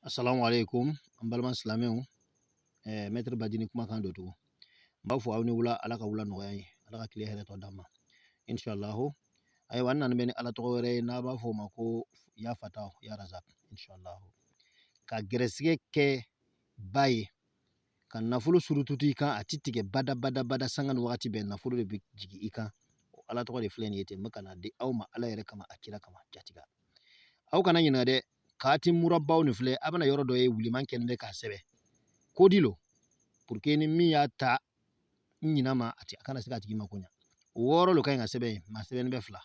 Assalamu alaikum an balima silamɛw, maître Badini kumakan don tugun. N b'a fɔ aw ni wula, Ala ka wula nɔgɔya ye, Ala ka tile hɛrɛ tɔ d'an ma inshallah. Ayiwa, an nana bɛ ni Ala tɔgɔ wɛrɛ ye n'a b'a fɔ o ma ko ya fatahu ya razak inshallah, ka gɛrɛsɛgɛ kɛ ba ye, ka nafolo surututu i kan, a ti tigɛ bada bada bada, sanga ni wagati bɛɛ nafolo de bɛ jigin i kan. O Ala tɔgɔ de filɛ nin ye ten. N bɛ ka na di aw ma Ala yɛrɛ kama, a kira kama. Jatiga, aw kana ɲinɛ dɛ, kaati murabaw nin filɛ, a bɛna yɔrɔ dɔ ye wuliman kɛlen bɛ k'a sɛbɛn kodi lo, pour que ni min y'a ta ɲina ma, a ti a kana se k'a tigi mako ɲa. O wɔɔrɔ lo ka ɲi ka sɛbɛn yen, maa sɛbɛnni bɛ fila.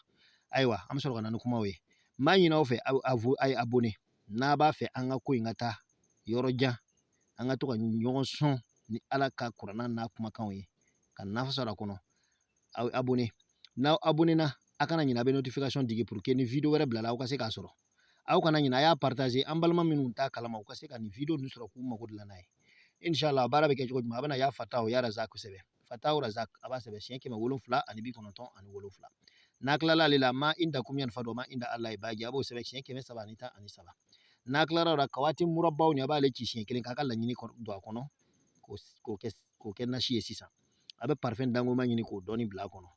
Ayiwa, an bɛ sɔrɔ ka na ni kumaw ye. N b'a ɲini aw fɛ, aw ye abonné n'a b'a fɛ an ka ko in ka taa yɔrɔ jan, an ka to ka ɲɔgɔn sɔn ni Ala ka kuranna n'a kumakanw ye, ka nafa sɔrɔ a kɔnɔ. Aw abonné, n'aw abonné na, a kana ɲinɛ, a bɛ notification digi pour que ni video wɛrɛ bilala, aw ka se k'a sɔrɔ. Aw kana ɲinɛ, a y'a partager, an balima minnu t'a kalama, u ka se ka nin video ninnu sɔrɔ k'u mago dilan n'a ye inshallah. Baara bɛ kɛ cogo jumɛn? A bɛna ya fatahu ya razak sɛbɛn, fatahu razak, a b'a sɛbɛn siɲɛ 797. N'a tilala ale la, ma indakum yanfadu ma inda Allahi baqi, a b'o sɛbɛn siɲɛ 313. N'a tilara o la, kawati murabaw ni a b'ale ci siɲɛ kelen k'a ka laɲini don a kɔnɔ, k'o kɛ nasi ye. Sisan a bɛ parfum dangoma ɲini k'o dɔɔni bila a kɔnɔ.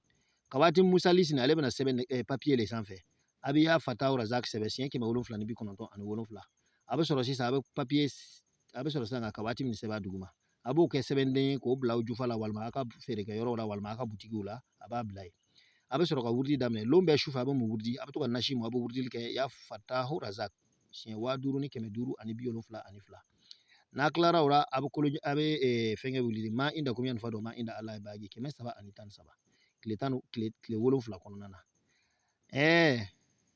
Kawati musalisi ale bɛna sɛbɛn papiye le sanfɛ. A bɛ ya fatahu razak sɛbɛn siɲɛ 797. A bɛ sɔrɔ sisan, a bɛ papiye, a bɛ sɔrɔ sisan ka kawati min sɛbɛn a duguma, a b'o kɛ sɛbɛnden ye k'o bila aw jufa la, walima a ka feerekɛyɔrɔw la, walima a ka butigiw la, a b'a bila yen. A bɛ sɔrɔ ka wurudi daminɛ lon bɛɛ sufɛ. A bɛ mun wurudi? A bɛ to ka nasi mun, a bɛ wurudili kɛ ya fatahu razak siɲɛ 5572. N'a tilara o la, a bɛ kolo, a bɛ fɛnkɛ wuli, ma indakum yanfadu ma inda Allahi baqi, 313, tile tan, tile 7 kɔnɔna na.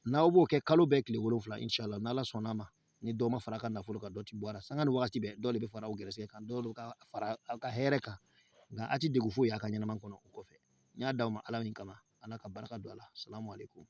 N'aw b'o kɛ kalo bɛɛ tile 7 inshallah, n'Ala sɔnna a ma, ni dɔ ma fara a ka nafolo kan, dɔ ti bɔ a la. Sanga ni wagati bɛɛ dɔ de bɛ fara aw gɛrɛsɛgɛ kan, dɔ de ka fara aw ka hɛrɛ kan, nka a ti degun foyi a ka ɲɛnama kɔnɔ. O kɔfɛ, n y'a d'aw ma Ala min kama, Ala ka barika don a la. Salamu alaikum.